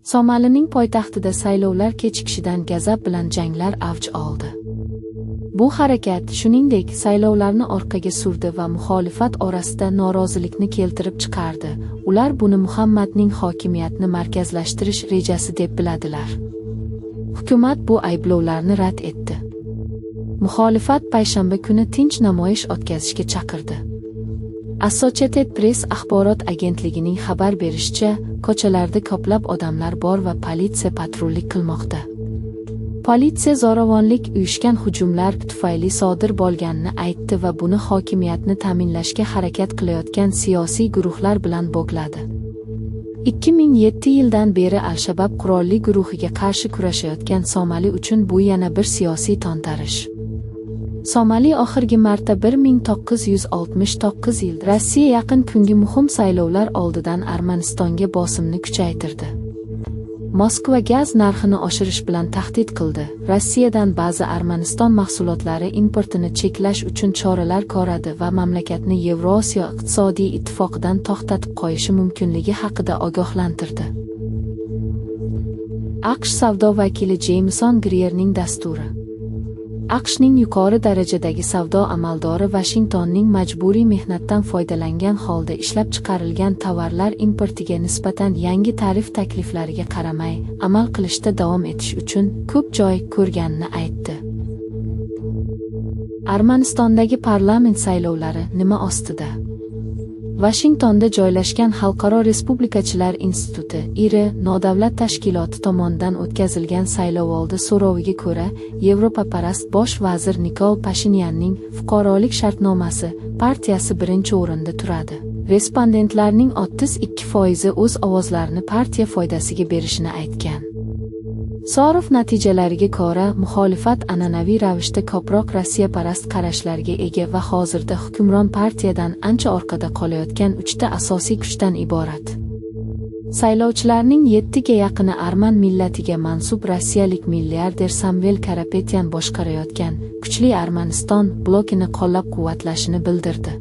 Somalining poytaxtida saylovlar kechikishidan g'azab bilan janglar avj oldi. Bu harakat, shuningdek, saylovlarni orqaga surdi va muxolifat orasida norozilikni keltirib chiqardi. Ular buni Muhammadning hokimiyatni markazlashtirish rejasi deb biladilar. Hukumat bu ayblovlarni rad etdi. Muxolifat payshanba kuni tinch namoyish o'tkazishga chaqirdi. Associated Press axborot agentligining xabar berishicha, ko'chalarda ko'plab odamlar bor va politsiya patrullik qilmoqda. Politsiya zo'ravonlik uyushgan hujumlar tufayli sodir bo'lganini aytdi va buni hokimiyatni ta'minlashga harakat qilayotgan siyosiy guruhlar bilan bog'ladi. 2007 yildan beri Al-Shabaab qurolli guruhiga qarshi kurashayotgan Somali uchun bu yana bir siyosiy to'ntarish. Somali oxirgi marta 1969 yil Rossiya yaqin kungi muhim saylovlar oldidan Armanistonga bosimni kuchaytirdi. Moskva gaz narxini oshirish bilan tahdid qildi. Rossiyadan ba'zi Armaniston mahsulotlari importini cheklash uchun choralar ko'radi va mamlakatni Yevrosiyo iqtisodiy ittifoqidan to'xtatib qo'yishi mumkinligi haqida ogohlantirdi. AQSh savdo vakili Jeymeson Grierning dasturi. AQShning yuqori darajadagi savdo amaldori Vashingtonning majburiy mehnatdan foydalangan holda ishlab chiqarilgan tovarlar importiga nisbatan yangi tarif takliflariga qaramay, amal qilishda davom etish uchun ko'p joy ko'rganini aytdi. Armanistondagi parlament saylovlari nima ostida? Vashingtonda joylashgan Xalqaro Respublikachilar instituti IRI nodavlat tashkiloti tomonidan o'tkazilgan saylovoldi so'roviga ko'ra, Yevropaparast bosh vazir Nikol Pashinyanning Fuqarolik shartnomasi partiyasi birinchi o'rinda turadi. Respondentlarning 32% o'z ovozlarini partiya foydasiga berishini aytgan. So'rov natijalariga ko'ra, muxolifat an'anaviy ravishda ko'proq rossiyaparast qarashlarga ega va hozirda hukmron partiyadan ancha orqada qolayotgan uchta asosiy kuchdan iborat. Saylovchilarning 7 ga yaqini arman millatiga mansub rossiyalik milliarder Samvel Karapetyan boshqarayotgan Kuchli Armaniston blokini qo'llab-quvvatlashini bildirdi.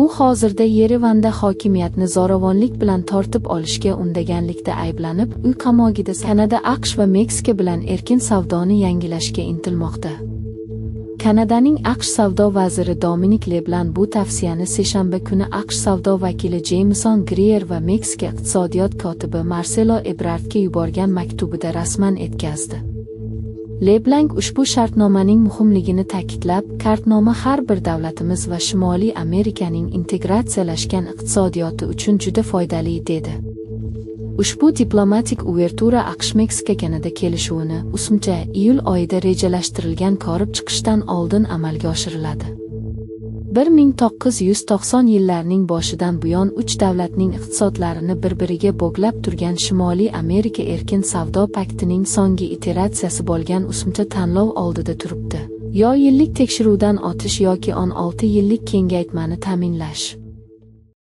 U hozirda Yerevanda hokimiyatni zo'ravonlik bilan tortib olishga undaganlikda ayblanib, uy qamog'ida. Kanada AQSh va Meksika bilan erkin savdoni yangilashga intilmoqda. Kanadaning AQSh savdo vaziri Dominik Leblan bu tavsiyani seshanba kuni AQSh savdo vakili Jeymeson Grier va Meksika iqtisodiyot kotibi Marselo Ebrardga yuborgan maktubida rasman yetkazdi. Leblanc ushbu shartnomaning muhimligini ta'kidlab, "Kartnoma har bir davlatimiz va Shimoliy Amerikaning integratsiyalashgan iqtisodiyoti uchun juda foydali", dedi. Ushbu diplomatik uvertura AQSh-Meksika-Kanada kelishuvini USMCA iyul oyida rejalashtirilgan ko'rib chiqishdan oldin amalga oshiriladi. 1990 yillarning boshidan buyon uch davlatning iqtisodlarini bir-biriga bog'lab turgan Shimoliy Amerika erkin savdo paktining so'nggi iteratsiyasi bo'lgan USMCA tanlov oldida turibdi. Yo yillik tekshiruvdan o'tish yoki 16 yillik kengaytmani ta'minlash.